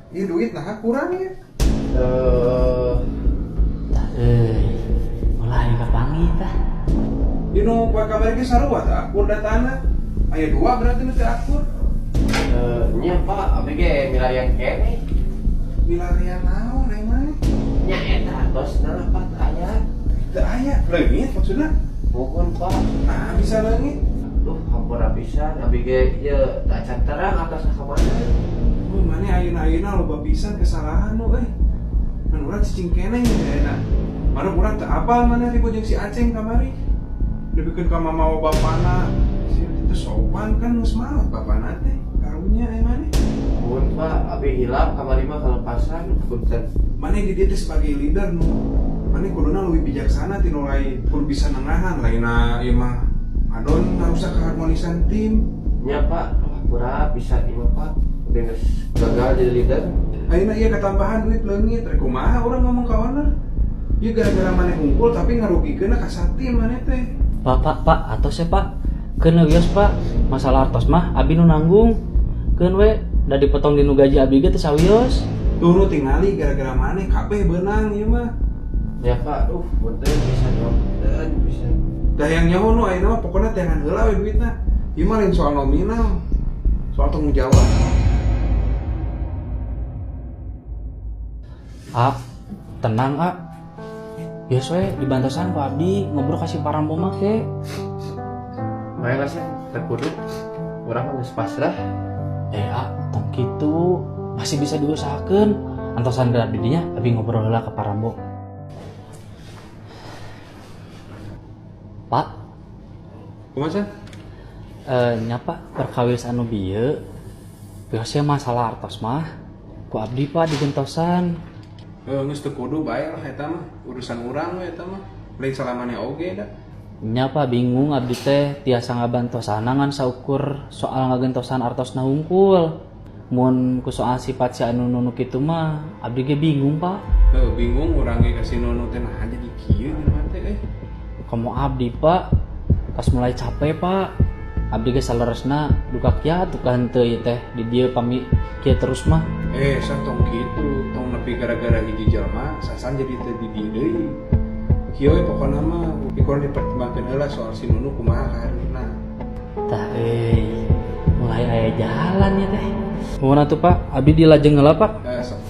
Ieu duit nah kurang ya. Eh, Tah euy, mulai kapanggih tah. Ieu nu poe kamari ge sarua tah akur datana. Aya dua berarti nu teu akur. Nya Pak, abi ge milarian keneh. Milarian naon ai maneh? Nya eta artosna Pak teu aya. Teu aya, leungit maksudna. Muhun Pak. Nah, bisa leungit. Duh, hampura pisan abi ge ieu teu acan terang artosna ka mana. Oh, maneh ayeuna-ayeuna loba pisan kesalahan nu euy. Ngan urang cicing keneh ya ayeuna. Mana urang teu apal maneh ribut jeung si Aceng kamari. Dibikeun ka mama bapana. Si itu sopan kan geus maot bapana teh. Karunya ai maneh. Muhun Pak, abi hilap kamari mah kalepasan punten. Maneh di dieu teh sebagai leader nu maneh kuduna leuwih bijaksana ti nu lain, kudu bisa nengahan lainna ieu mah ngadon ngarusak keharmonisan tim. Nya Pak, hampura pisan ieu mah Pak. Udah geus gagal jadi leader. Ayeuna ieu ketambahan duit leungit, rek kumaha urang ngomong ka owner? Ieu gara-gara maneh hungkul tapi ngarugikeun ka satim maneh teh. Pak, Pak, Pak, atos ya Pak. Keun wios Pak, masalah artos mah abi nu nanggung. Keun we, da dipotong dinu gaji abi ge teu sawios. Tuh nu tingali gara-gara maneh kabeh beunang ieu mah. Ya Pak, punten pisan punten pisan. Dah yang nyaho nu ayeuna mah pokona teangan heula we duitna. Ieu mah lain soal nominal, soal tanggung jawab. Ah, tenang ah. Biasa we dibantosan ku abdi ngobrol kasih Parambo mah ke. Maya lah sih, terkudu. Urang mah geus pasrah. Ah, tong kitu masih bisa diusahakeun. Antosan geura abdi dinya, abdi ngobrol heula ke Parambo. Pak. Kumaha, San? Nya Pak, perkawis anu bieu biasa masalah artos mah ku abdi Pak digentosan. Geus teu kudu bae lah eta mah, urusan urang we eta mah. Lain salamane oge da. Nya Pak bingung abdi teh tiasa ngabantosana ngan saukur soal ngagentosan artosna hungkul. Mun ku soal sifat si anu nunu kitu mah abdi ge bingung Pak. Heuh, bingung urang ge ka si Nunu teh naha jadi kieu jelema teh euy. Komo abdi Pak, pas mulai capek Pak. Abdi ge saleresna duka kiat duka henteu ieu teh di dieu pami kieu terus mah. Sa tong kitu, tong nepi gara-gara hiji jelema sasan jadi teu di dieu deui. Kieu we pokona mah ieu dipertimbangkeun heula soal si Nunu kumaha kaharina. Tah euy, mulai aya jalan ya teh. Nuhun atuh Pak, abdi dilajeng heula Pak. Sok.